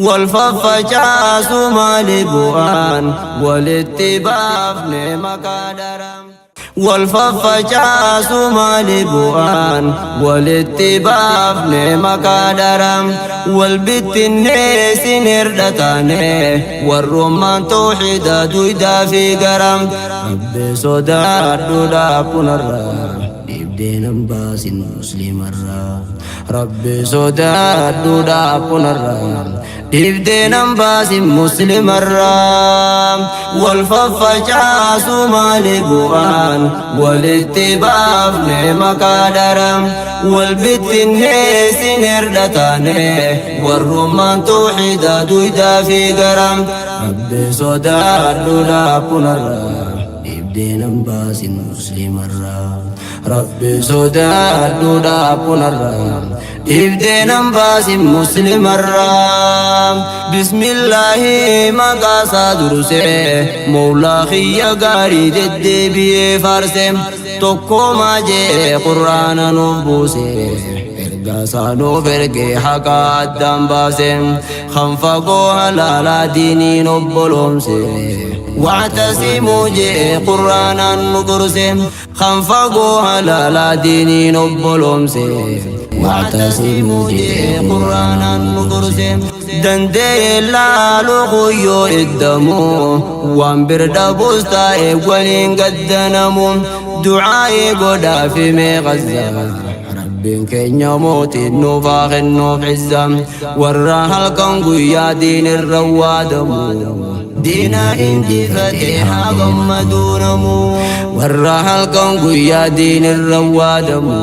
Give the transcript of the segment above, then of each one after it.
Wal faffacaasu maali bu'aan walitti baafne maqaa dharaa. Wal faffacaasu maali bu'aan walitti baafne maqaa dharaa. Wal bittinneessin hirdha taane warrummaan tawxiida duydaa fi garaa. Rabbi sodaadhu dhaapunarraa dhiibdee nan baasin muslimarraa. Rabbi sodaadhu dhaapunarraa dhiibdee nan baasin muslimarraa. Wal faffacaasu maali bu'aan walitti baafne maqaa dharaa. Wal bittinneessin hirdha taane warrummaan tawxiida duydaa fi garaa. Rabbi sodaadhu dhaapunarraa dhiibdee nan baasin muslimarraa. Rabbi sodaadhu dhaapunarraa dhiibdee nan baasin muslimarraa. Bismillaahi maqaa isaa dursee Mawlaa kiyya gaarii deddeebi'ee faarse tokkomaa jee qur'aana nuuf buuse. Ergaa isaa nuuf ergee haqa addaan baase kan fagoo halaalaa diiniin obboloomse. Wactasimuu jee qur'aanaan nu gorse kan fagoo halaalaa diiniin obboloomse. Wactasimuu jee qur'aanaan nu gorse. Danda'ee laalu kuyyoo iddamu waan bir dhabus taa'e waliin gaddanamu du'aa'ee godhaa fi meeqazza. Rabbiin keenya mootiin nuuf haa kennuuf izza warra halkan guyyaa diinirra waadamu. Diina injifatee haa gammaduu namu warra halkan guyyaa diinirra waadamu.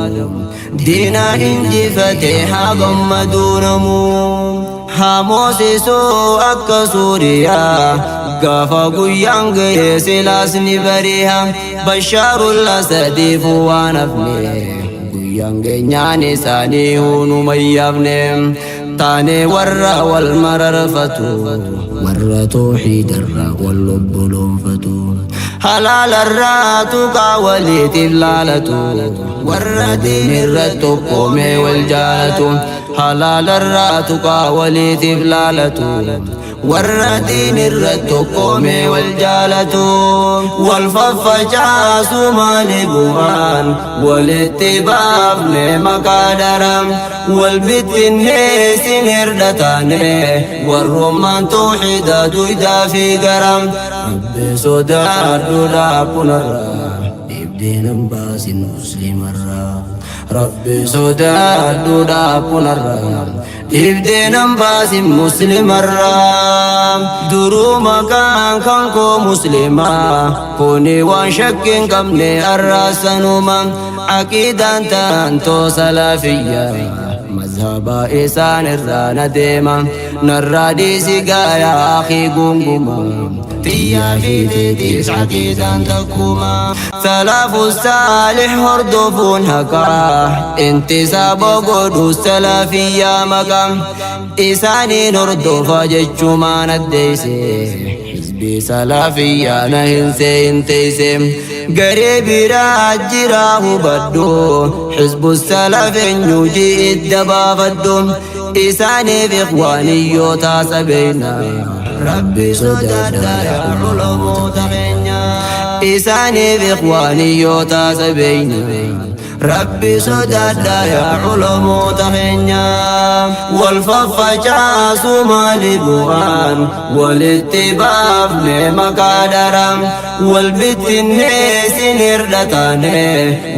Diina injifatee haa gammaduu namu. Haa moosisuu akka Suuriyaa gaafa guyyaan ga'ee silaas ni bari'a. Bashaarul Asadiif waan hafne guyyaan geenyaan isaanii hunuma yaafne. Taane warra wal mararfatu warra tawxiidarraa wal obboloonfatu. Halaalarraa tuqaa waliitiif laalatu warra diinirra tokkoomee wal jaalatu. Halaalarraa tuqaa waliitiif laalatu warra diinirra tokkoomee wal jaalatu. Wal faffacaasu maali bu'aan walitti baafne maqaa dharaa. Wal bittinneessin hirdha taane warrummaan tawxiida duydaa fi garaa. Rabbi sodaadhu dhaapunarraa dhiibdee nan baasin muslimarraa. Rabbi sodaadhu dhaapunarraa dhiibdee nan baasin muslimarraa. Duruu maqaan kan koo muslimaa kuni waan shakkiin qabne arraasanuma. Aqiidaan taantoo salafiyyaa mazhaba isaan irraa na deema. Narraa dhiisi gaayaa akii gunguma. Tiyyaa fi teetiis aqiidaan takkuma. Salafu saalix hordofuun haqaa intisaaba godhu salafiyyaa maqaa. Isaaniin hordofa jechumaan addeeyse. Hizbii salafiyyaa na hin seeyin teeyse. Garee biraa jira hubadhu hizbu salaf eenyu ji'idda baafadhu. Isaaniif ikhwaaniyyoota sabeeyna. Rabbi sodaadhaa yaa ulamoota keenya. Isaaniif ikhwaaniyyoota sabeeyna. Rabbi sodaadhaa yaa ulamoota keenya. Wal faffacaasu maali bu'aan walitti baafne maqaa dharaa. Wal bittinneessin hirdha taane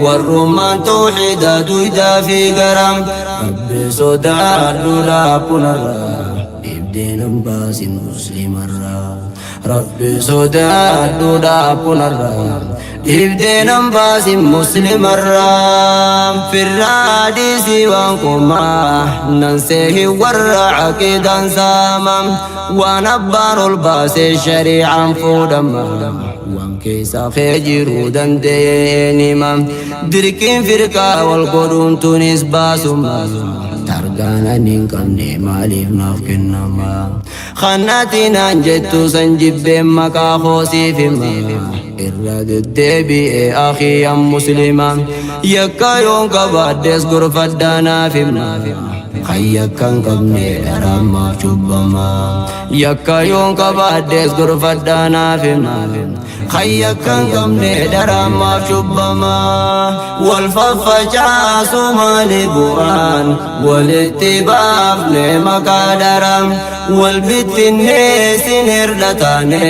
warrummaan tawxiida duydaa fi garaa. Rabbi sodaadhu dhaapunarraa dhiibdee nan baasin muslimarraa. Rabbi sodaadhu dhaapunarraa dhiibdee nan baasin muslimarraa. Firraa dhiisii waan kumaa nan seehi warra aqiidaan saama. Waan abbaan ol baasee shari'aan fuudhama. Waan keessa kee jiruu danda'een hima. Dirqiin firqaa wal godhuun tunis baasuma. Targaan ani hin qabne maaliif naaf kennama? Kanati naan jettu san jibbeen maqaa koo siif hima. Irra deddeebi'ee akii an muslima. Yakka yoon qabaadhes gorfadhaa naaf hima. Kan yakka hin qabne dharaan maaf cubbama? Yakka yoon qabaadhes gorfadhaa naaf hima. Kan yakka hin qabne dharaan maaf cubbama? Wal faffacaasu maali bu'aan? Walitti baafne maqaa dharaa. Wal bittinneessin hirdha taane.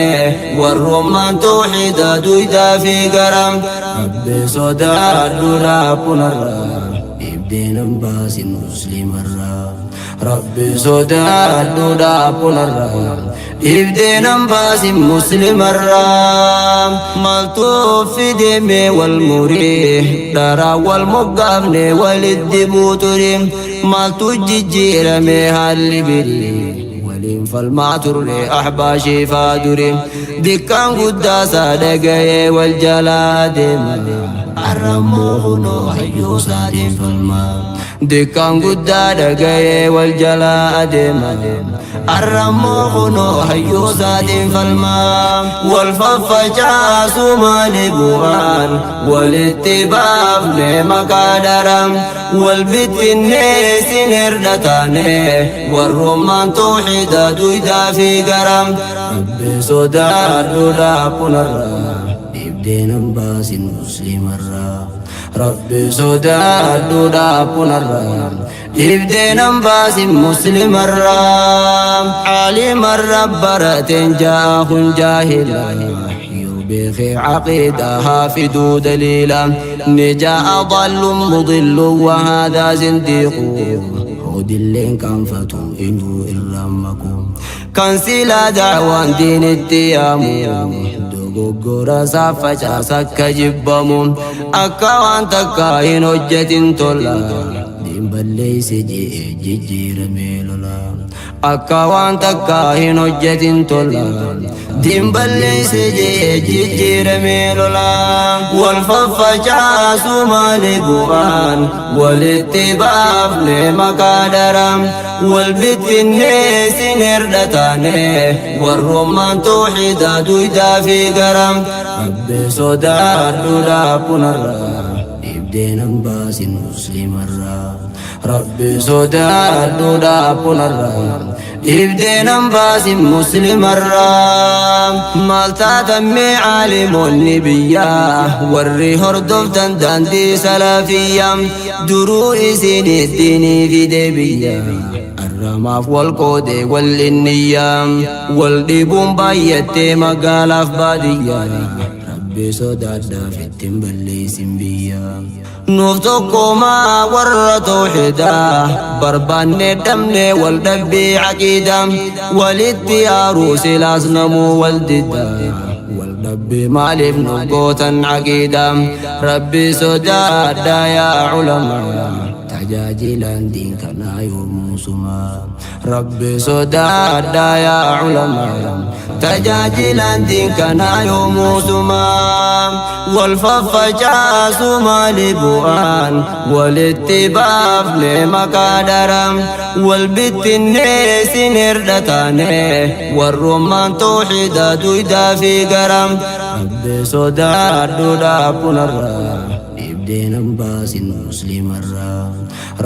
Warrummaan tawxiida duydaa fi garaa. Rabbi sodaadhu raabunarraa. Dhibdee nan baasin muslimarraa. Rabbi sodaadhu dhaabbunarraa. Dhibdee nan baasin muslimarraa. Maaltu fideme wal murii. Dharaa wal moggaafne walitti buuturi. Maaltu jijjiirame haalli birii. Waliin falmaa turre ahbaashii faa duri. Dikkaan guddaa isaa dhaga'ee wal jalaa deema. Arrammoo kunoo hayyuu isaatiin falma. Dikkaan guddaa dhaga'ee wal jalaa adeema. Arrammoo kunoo hayyuu isaatiin falma. Wal faffacaasu maali bu'aan? Walitti baafne maqaa dharaa. Wal bittinneessin hirdha taane. Warrummaan tawxiida duydaa fi garaa. Rabbi sodaadhu dhaabbunarraa. Dhibdee nan baasin muslimarraa. Rabbi sodaadhu dhaabbunarraa. Dhibdee nan baasin muslimarraa. Caalimarra barateen ja'a kun jaahila. Yoo beekee caqiidaa haa fiduu daliila. Ni ja'a dallun mudillu wahaadaa zindiiqu. Hoodilleen qaanfatu inuu irraan maqu. Kan silaa da'waan diinitti yaamu. Dogoggora isaa facaasa akka jibbamu. Akka waan takka hin hojjetin tola. Diin balleeyse je'e jijjiiramee lola. Akka waan takka hin hojjetin tola. Diin balleeyse je'e jijjiiramee lola. Wal faffacaasu maali bu'aan? Walitti baafne maqaa dharaa. Wal bittinneessin hirdha taane. Warrummaan tawxiida duydaa fi garaa. Rabbi sodaadhu dhaabbunarraa. Dhibdee nan baasin muslimarraa. Rabbi sodaadhu dhaabbunarraa. Dhibdee nan baasin muslimarraa. Maal taatan mee caalimoonni biyyaa? Warri hordoftan daandii salafiyyaa. Duruu isin diinii fide biyya. Arramaaf wal qoode wal inniyyaa. Wal dhibuun baay'attee magaalaaf baadiyyaa. Rabbi sodaadhaaf ittiin balleessin biyya. Nuuf tokkomaa warra tawxiidaa. Barbaanne dhabne wal dhabbii caqiidaa. Walitti yaaruu silaas namuu wal diddaa. Wal dhabbii maaliif nuuf gootan caqiidaa? Rabbi sodaadhaa yaa culamaa. Tajaajilaan diin kanaa yoomuu sumaa. Rabbi sodaadhaa yaa culamaa. Tajaajilaan diin kanaa yoomuu sumaa. Wal faffacaasu maali bu'aan? Walitti baafne maqaa dharaa. Wal bittinneessin hirdha taane. Warrummaan tawxiida duydaa fi garaa. Rabbi sodaadhu dhaabbunarraa. Dhibdee nan baasin muslimarraa.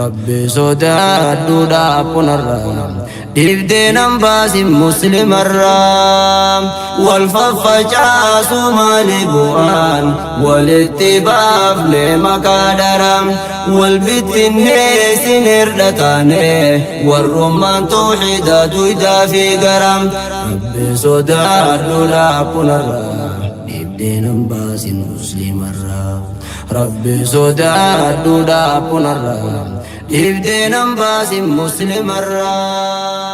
Rabbi sodaadhu dhaabbunarraa. Dhibdee nan baasin muslimarraa. Wal faffacaasu maali bu'aan? Walitti baafne maqaa dharaa. Wal bittinneessin hirdha taane. Warrummaan tawxiida duydaa fi garaa. Rabbi sodaadhu dhaabbunarraa. Dhibdee nan baasin muslimarraa. Rabbi sodaadhu dhaabbunarraa. Dhibdee nan baasin muslimarraa.